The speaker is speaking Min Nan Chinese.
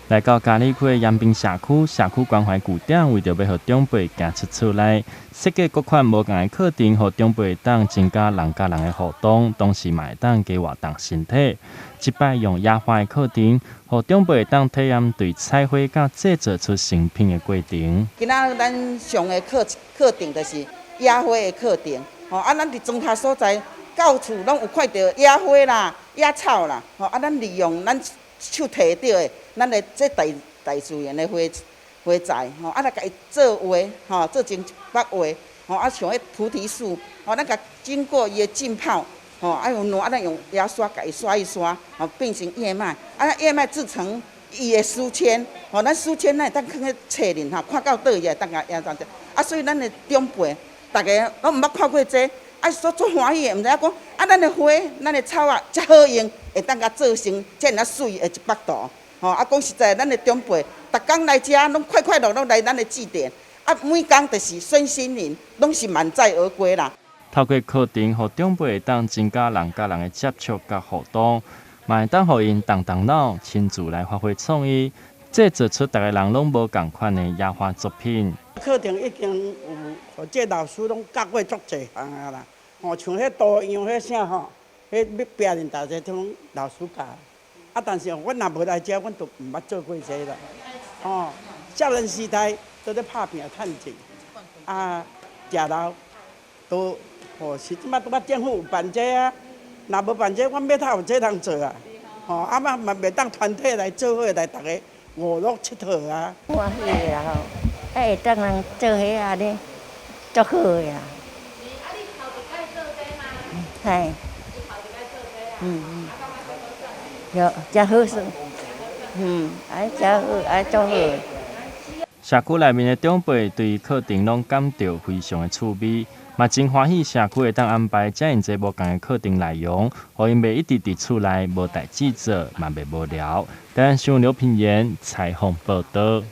來到嘉義區的延平社區，社區關懷據點為著欲予長輩行出厝內，設計各款無仝的課程，予長輩會當增加人佮人的互動，同時嘛會當加活動身體。這擺用野花的課程，予長輩會當體驗對採花佮製作出成品的過程。今仔咱上的課課程就是野花的課程，吼啊，咱佇莊跤所在到處攏有看著野花啦、野草啦，吼啊，咱利用咱手提著的，咱的這大大自然的花花材，吼啊來共伊做畫，吼做成一幅畫，吼啊像彼菩提樹，吼咱共經過伊的浸泡，吼啊用爛啊咱用牙刷共伊刷一刷，吼變成葉脈，啊葉脈製成伊的書籤，吼咱書籤咱會當囥佇冊裡吼，看到佗伊會當共壓當者，啊所以咱的長輩，逐家攏毋捌看過這個，啊所足歡喜的，毋知影講啊咱的花、咱的草仔遮好用，會當共做成遮爾仔媠的一幅圖，吼啊講實在，咱的長輩，逐工來遮攏快快樂樂來咱的祭典，啊每工就是身心靈攏是滿載而歸啦。透過課程，予長輩會當增加人佮人的接觸佮互動，嘛會當予𪜶動動腦，親自來發揮創意，製作出逐个人攏無仝款的野花作品。課程已經有，予這老師攏教過足濟項啊啦，吼，像彼圖樣彼啥吼，彼欲拼認大濟攏老師教。啊，但是阮若無來遮，阮就毋捌做過這啦。吼，少年時代都咧拍拚趁錢，啊，食老都吼是這擺拄仔政府有辦這啊，若無辦這，阮欲通有這通做啊？吼，啊嘛嘛袂當團體來做伙來逐个娛樂𨑨迌啊。歡喜啦吼，啊會當人做彼按呢，足好的啦。啊，你頭一擺做這嗎？嘿。你頭一擺做這啊？嗯嗯。啊，感覺足好耍？有，誠好耍。啊，誠好，啊，足好。社區內面的長輩對課程攏感著非常的趣味，嘛真歡喜社區會當安排遮爾濟無仝的課程內容，予𪜶袂一直佇厝內無代誌做，嘛袂無聊。台灣新聞劉品言採訪報導。